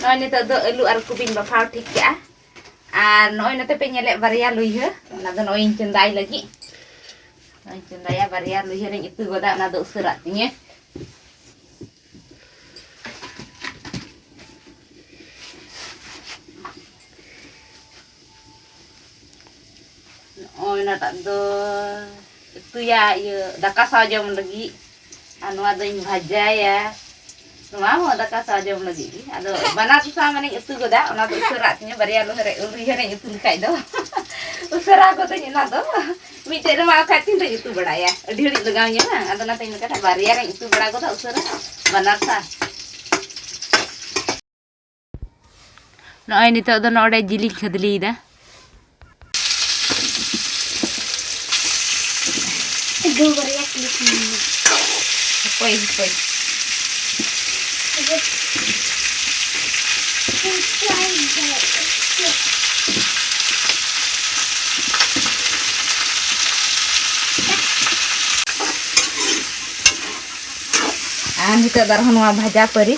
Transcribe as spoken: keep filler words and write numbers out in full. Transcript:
ᱱᱚᱜᱼᱚᱭ ᱱᱤᱛᱚᱜ ᱫᱚ ᱟᱹᱞᱩ ᱟᱨ ᱠᱚᱵᱤᱧ ᱵᱟᱯᱷᱟᱣ ᱴᱷᱤᱠ ᱠᱟᱜᱼᱟ᱾ ᱟᱨ ᱱᱚᱜᱼᱚᱭ ᱱᱚᱛᱮ ᱯᱮ ᱧᱮᱞᱮᱫ ᱵᱟᱨᱭᱟ ᱞᱩᱭᱦᱟᱹ, ᱚᱱᱟ ᱫᱚ ᱱᱚᱜᱼᱚᱭ ᱤᱧ ᱪᱚᱸᱫᱟᱭ ᱞᱟᱹᱜᱤᱫ᱾ ᱱᱚᱜᱼᱚᱭ ᱤᱧ ᱪᱚᱸᱫᱟᱭᱟ, ᱵᱟᱨᱭᱟ ᱞᱩᱭᱦᱟᱹ ᱨᱤᱧ ᱩᱛᱩ ᱜᱚᱫᱟ, ᱚᱱᱟ ᱫᱚ ᱩᱥᱟᱹᱨᱟᱜ ᱛᱤᱧᱟᱹ᱾ ᱱᱚᱜᱼᱚᱭ ᱚᱱᱟᱴᱟᱜ ᱫᱚ ᱩᱛᱩᱭᱟ, ᱤᱭᱟᱹ, ᱫᱟᱠᱟ ᱥᱟᱶ ᱡᱚᱢ ᱞᱟᱹᱜᱤᱫ, ᱟᱨ ᱱᱚᱣᱟ ᱫᱚᱧ ᱵᱷᱟᱡᱟᱭᱟ᱾ ᱱᱚᱣᱟ ᱦᱚᱸ ᱫᱟᱠᱟ ᱥᱟᱶ ᱡᱚᱢ ᱞᱟᱹᱜᱤᱫ ᱜᱮ᱾ ᱟᱫᱚ ᱵᱟᱱᱟᱨ ᱥᱟᱶ ᱢᱟᱱᱮᱧ ᱩᱛᱩ ᱜᱚᱫᱟ, ᱚᱱᱟ ᱫᱚ ᱩᱥᱟᱹᱨᱟᱜ ᱛᱤᱧᱟᱹ, ᱵᱟᱨᱭᱟ ᱞᱩᱭᱦᱟᱹᱨᱮ, ᱞᱩᱭᱦᱟᱹᱨᱮᱧ ᱩᱛᱩ ᱞᱮᱠᱷᱟᱡ ᱫᱚ ᱩᱥᱟᱹᱨᱟ ᱜᱚᱫᱟᱹᱧ ᱚᱱᱟ ᱫᱚ᱾ ᱢᱤᱫᱴᱮᱡ ᱨᱮᱢᱟ ᱵᱟᱠᱷᱟᱡ ᱛᱤᱱ ᱨᱮᱧ ᱩᱛᱩ ᱵᱟᱲᱟᱭᱟ, ᱟᱹᱰᱤ ᱜᱷᱟᱹᱲᱤᱡ ᱞᱟᱜᱟᱣ ᱤᱧᱟᱹ ᱵᱟᱝ? ᱟᱫᱚ ᱚᱱᱟᱛᱮᱧ ᱢᱮᱱ ᱠᱟᱫᱟ ᱵᱟᱨᱭᱟ ᱨᱮᱧ ᱩᱛᱩ ᱵᱟᱲᱟ ᱜᱚᱫᱟ ᱩᱥᱟᱹᱨᱟ, ᱵᱟᱱᱟᱨ ᱥᱟᱶ᱾ ᱱᱚᱜᱼᱚᱭ ᱱᱤᱛᱚᱜ ᱫᱚ ᱱᱚᱰᱮ ᱡᱤᱞᱤᱧ ᱠᱷᱟᱫᱽᱞᱮᱭᱮᱫᱟ᱾ ᱫᱩ ᱵᱟᱨᱭᱟ ᱠᱞᱤᱯ ᱢᱮᱱᱟᱜᱼᱟ᱾ ᱦᱟᱯᱳᱭ, ᱦᱟᱯᱳᱭ᱾ ᱟᱨ ᱱᱤᱛᱚᱜ ᱫᱚ ᱟᱨᱦᱚᱸ ᱱᱚᱣᱟ ᱵᱷᱟᱡᱟ ᱯᱟᱹᱨᱤ᱾